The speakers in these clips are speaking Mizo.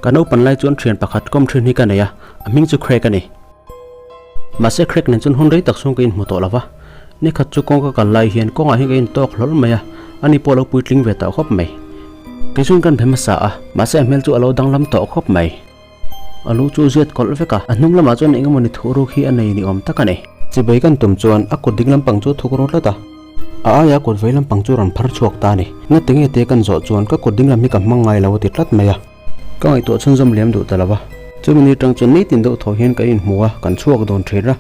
Ka naupan lai chuan thian pakhat kawm thin hi ka nei a, a hming chu Craig a ni. Mahse Craig nen chuan hun rei tak chhung ka inhmu tawh lo va, nikhat chu kawng ka kal lai hian kawngah hian ka intawk hlawl mai a, ani pawh a lo puitling ve tawh khawp mai. Kei chuan kan be hmasa a, mahse a hmel chu a lo danglam tawh khawp mai. A lu chu ziat kawlh vek a, a hnung lamah chuan eng emawni thuhruk hi a nei ni awm tak a ni. Chibei kan tum chuan a kut ding lampang chu a thuk ru tlat a, a aia kut vei lampang chu rawn phar chhuak ta a ni. Ngati nge te kan zawh chuan ka kut ding lam hi ka hmang ngai lo a ti tlat mai a. Ka ngaihtuah chhunzawm liam duh ta lo va. Chumi ni tang chuan nitin deuh thaw hian kan inhmu a, kan chhuak dawn thin a.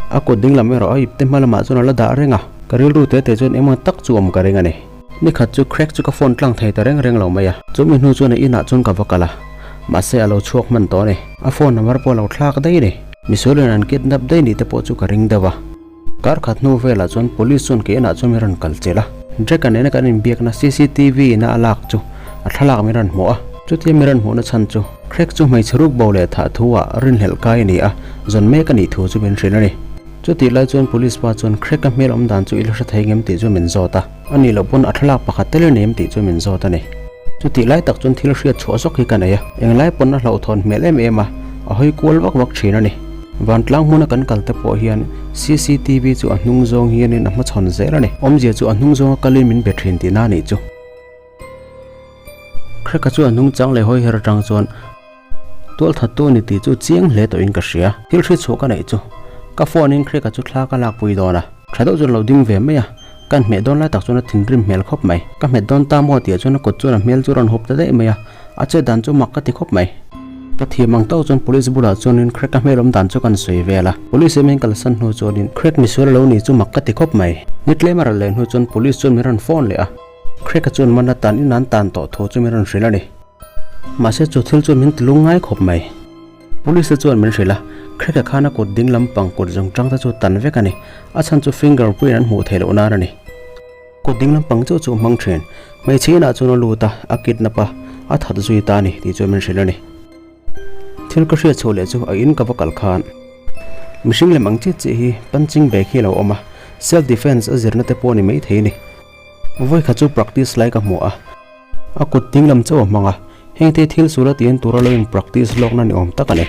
A kut ding lam erawh a ip te hma lamah chuan a la dah reng a, ka rilru te te chuan engemaw tak chu awm ka ring a ni. Nikhat chu Craig chu ka phone tlang thei ta reng reng lo mai a. Chumi hnu chuan a inah chuan ka va kal a, mahse a lo chhuak hman tawh a ni. A phone number pawh a lo thlak daih a ni. Misualin an kidnap daih nih te pawh chu ka ring deuh a. Kar khat hnu velah chuan police chuan ke inah chuan min rawn kal chilh a. Jack-a nena kan inbiakna cctv ina a lak chu a thlalak min rawn hmuh a. Chutia min rawn hmuhna chhan chu Craig chu hmeichhe ruk bo leh thah thu ah rinhlelh kai a ni a, zawn mek a nih thu chu min hrilh a ni. Chutih lai chuan police pa chuan Craig-a hmel awm dan chu i la hre thei ngem tih chu min zawt a. A nih loh pawn a thlalak pakhat tel i nei em tih chu min zawt a ni. Chutih lai tak chuan thil hriat chhuah zawk hi ka nei a, englai pawn a hlauhthawn hmel em em a, a hawi kual vak vak thin a ni. Vantlang hmuna kan kal te pawh hian cctv chu a hnung zawng hianin a hmachhawn zel a ni. Awmzia chu a hnung zawnga kalin min be thin tihna a nih chu. Crack-a chu a hnung chang leh hawi her atang chuan tualthattu a ni tih chu chiang hle tawhin ka hria. Thil hri chhuah ka neih chu ka phone in Crack-a chu thla ka lakpui dawn a, tha deuh chuan lo ding ve mai a, kan hmeh dawn lai tak chuan a thinrim hmel khawp mai. Ka hmet dawn ta maw tih ah chuan a kut chuan a hmel chu a rawn hup ta daih mai a, a chet dan chu mak ka ti khawp mai. Ka thiam ang tawk chuan police bulah chuanin Craig a hmel awm dan chu kan sawi vel a, police em in kalsan hnu chuanin Craig misual a lo ni chu mak ka ti khawp mai. Ni tlem a ral leh hnu chuan police chuan min rawn phone leh a, Craig-a chuan man atan in an tan tawh thu chu min rawn hrilh a ni. Mahse chu thil chuan min ti lung ngai khawp mai. Police te chuan min hrilh a, Craig-a khan a kut ding lampang kut zawng tang te chu tan vek a ni. A chhan chu finger print an hmuh theih loh nan a ni. Kut ding lampang chauh chu hmang thin. Hmeichhe inah chuan a lut a, a kidnap a, a that zui ta a ni tih chuan min hrilh a ni. Thil ka hriat chhuah leh chu a in ka va kal khan mihring lem ang chiah chiah hi punching bag hi a lo awm a, self defence a zirna te pawh a ni maithei a ni. Vawikhat chu practice lai ka hmu a, a kut ding lam chauh a hmang a, heng te thil sul a tian tura lo in practice lawkna ni awm tak a ni.